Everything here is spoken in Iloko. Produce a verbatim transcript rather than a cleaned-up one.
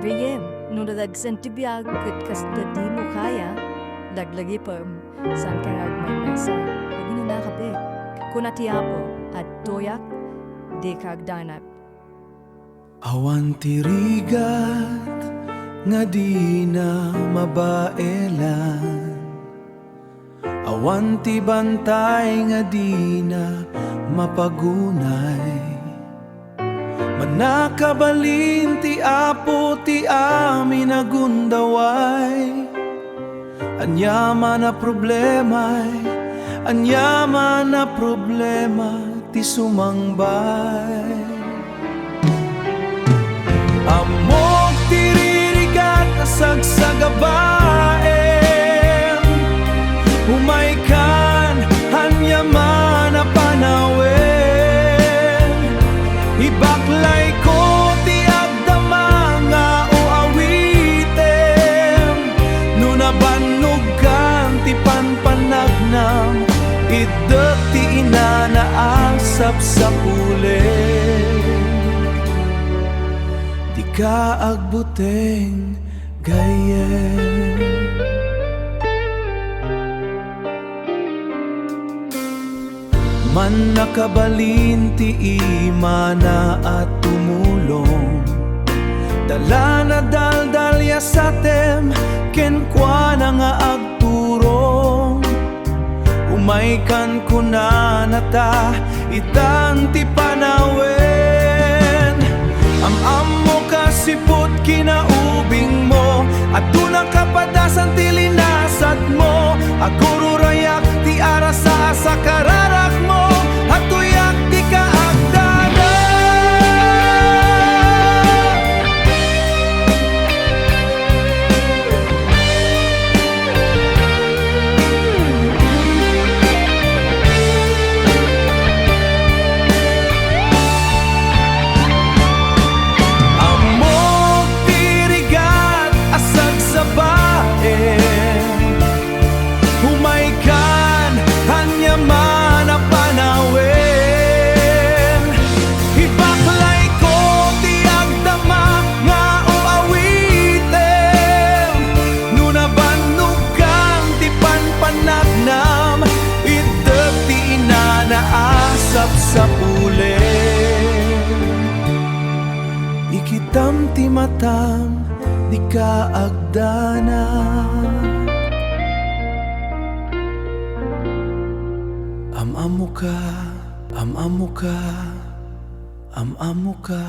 Riyem, no nadagsen ti biag ket kasta dimo kaya, laglagipem, saanka nga agmaymasa. Aginana, kapek. Kuna ti Apo, adtoyak, dika agdanag. Awan ti rigat nga dina mabaelan. Awan ti bantay nga dina mapagunay. Mannakabalin ti Apo ti amin a gundaway. Ania man a problemay, ania man a problema ti sumangbay. Ammok ti ririgat a sagsagabaem, umaykan aniaman a panawen. Ibaklayko ti agdama nga uawitem, no nabannogkan ti panpanagnam, iddek ti inana a sapsapulem. Dika agbuteng gayyem. Mannakabalin ti imana a tumulong. Dala nadaldal ya satem kenkuana nga agturong. Umaykan kunana ta itan ti panawen. Am-ammo ka sipud kinaubingmo, aduna kapadasan ti linasatmo. Agururayak ti arasa a sakararakmo, adtoyak dika agdanag. Ammok ti rigat a sagsabaen, umaykan aniaman a panawen. Ibaklayko ti agdama nga uawitem, no nabannogkan ti panpanagnam, iddek ti inana a sapsapulem. Ikitam ti matam, dika agdanag. Am-ammoka, am-ammoka, am-ammoka.